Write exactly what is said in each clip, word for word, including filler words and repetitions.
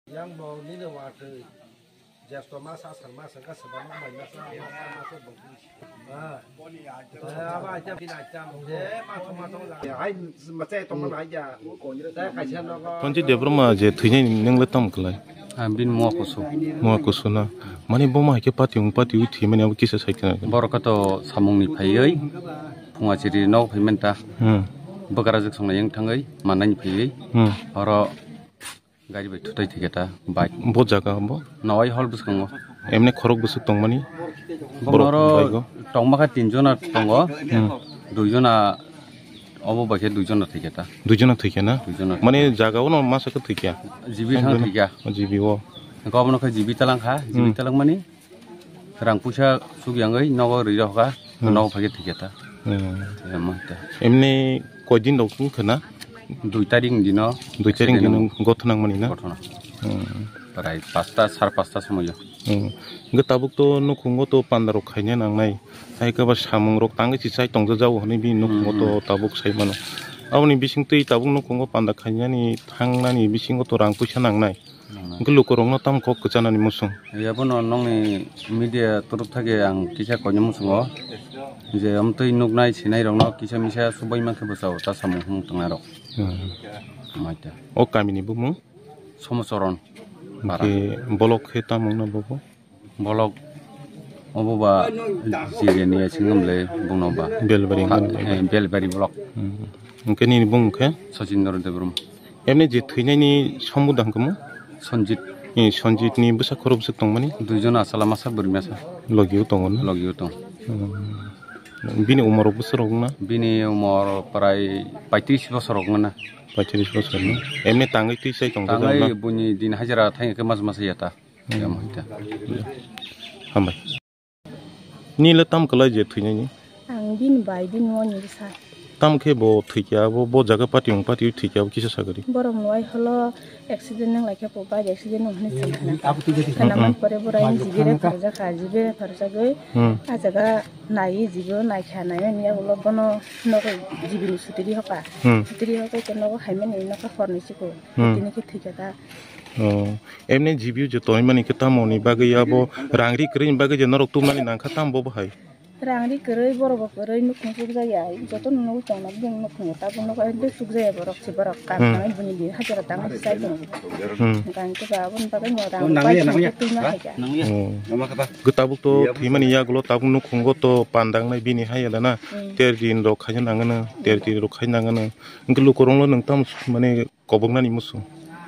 Yang bo nini watwi jesto masa, asar masa, wngkha swbangma mai masa, masa, masa bo. Ha. Eh, abo item, pin item. Eh, mathok, mathok. Hai, macha tongma hai ya. Tei kaisa nogo. Tonti Debbarma je thwinai nwng le tamo kwlai? Ah, bini mua kusu. Mua kusu na. Mani bo ma hai khe pati wng, pati wi thwi mani abo kisa sai khna. Borok khe to samung ni phaiwi phunga chiri nok phai manta. Hmm. Bwkrajwk song yang thangwi manani phaiwi. Hmm. Oro gari bai thutai thiketa bike. Bo jaga bo? Nawai hol bwskango. Emne khorok bwswk tongmani? Borok bai go? Tongma kha tin jona tongo. Hmm. Dui jona obo bai khe dui jona thiketa. Dui jona thikya na? Dui jona. Mane jaga ono masa khe thikya? Jibi thang thikya. Jibi o. Gobono khe jibi talang kha, jibi talang mani. Rang puisa suk yangwi nogo rwi rokha, nogo phage thiketa. Hmm. Emo ta. Emni koi din rok wng khna? Dui tarik ni dino. Dui tarik ni dino gothonang mani na? Gothona. Hmm. Prai pasta, sar pasta somoyo. Hmm. Hingke tabuk to nukhungo to panda rok khaina nangnai. Hai khe ba samung rok tangwi si chai tongja jao hwnwi bini nukhungo to tabuk sai mano. Aboni bising twi tabuk nukhungo panda khainani thangnani bisingo to rang puisa nangnai. Hwnkhe lukurokno tamo kok kwchanani muchung? Abono nokni media torop thake ang kisa koina muchungo je amtwi nuknai sinai rokno kisa misa subai mankhe bwsao ta samung hung tongnai rok. Hmm. Maita. O kamini bumung? Somochoron. Hwnkhe bolok khe tamo wngna bobo? Bolok obo ba Jireni asing wngmle bungno ba. Belbari wngmani ba. Eh, Belbari bolok. Hmm. Hwnkhe nini bumung khe? Sachindra Debbarma. Emni je thwinaini sombuda hwnkhe mo? Sanjit. Eh, Sanjit ni bwsa khorok bwswk tongmani? Duijon asala masa bwrwi masa. Logio tongo na? Logio tong. Hmm. Bini umor rok bwswk rok wngna? Bini umor prai paitris bosor rok wngna. Paitris bosor na? Emni tangwi twi chai tongjago na? Tangwi buini din hajira thangwi khe mas mas ya ta. Hmm. Hambai. Nile tam kwlai je thwinani? Ang bini bai, bini oni bwsa. Tam khe bo thwikya, bo, bo jaga pati wng pati thwikya, bo kisa sagari? Borok nwai holo accident nang lai khe bo bike accident nang hwnwi chwng khna. Khna man pore bo raini jibi re pharjakha, jibi re pharjagwi. Hmm. Ah jaga nai jibo naikha, nai mani yagulo bono nogo jibi ni sutiri hoka. Hmm. Sutiri hoka khe nogo hai mani nokha horni chikon. Hmm. Tini khe thwikha ta. Oh, emni jibiyo je tongmani khe tamoni bagwi abo rang ri kwrwini bagwi je norok tubumani nangkha tamo bo hai? Rang ri kwrwi, borok bo kwrwi, nukhung chukjaya, jotono nugwi tongna bini nukhungo tabuk nogo ende chukjaya borok se borok kam hmm. Tangwi bini din hajira tangwi se chai tongo. Hmm. Hwnkhe aboni bagwi no rang bai se twi ma hai kha. Oh. Gw tabuk to thwimani yagulo tabuk nukhungo to pandangnai bini hai ya da na? Hmm. Ter din rok khaina nangano, ter din rok khaina nangano. Hwnkhe lukurokno nwng tamo mane koboknani muchung.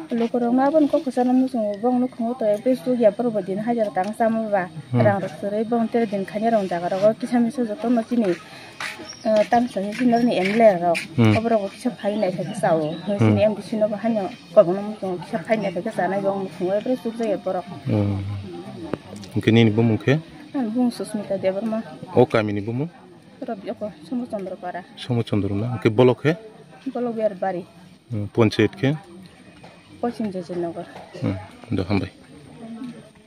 Lukurokno aboni kok kwchangno muchungo, bongno khungo to bes chukya borok bo din hajira tang chama ba. Hmm. Rang rok chwrwi bong tere din khaina rong jaga rogo kisa misa jotono chini, eh, tamsa ni senior ni M L A rok. Hmm. Oborok bo kisa phai nai khe chao. Hmm. Chini M D C no bo haino kobokno muchungo kisa phai nai khe chanai bong muchungo bes chukjaya borok. Hmm. Hwnkhe nini bumung khe? Ani bumung Susmita Debbarma. O kamini bumung? Robi oko Somo Chandra para. Somo Chandra na? Hwnkhe bolok khe? Bolok Biyar Bari. Hmm, panchayat khe? Pochim Jajinagar. Hmm, do hambai.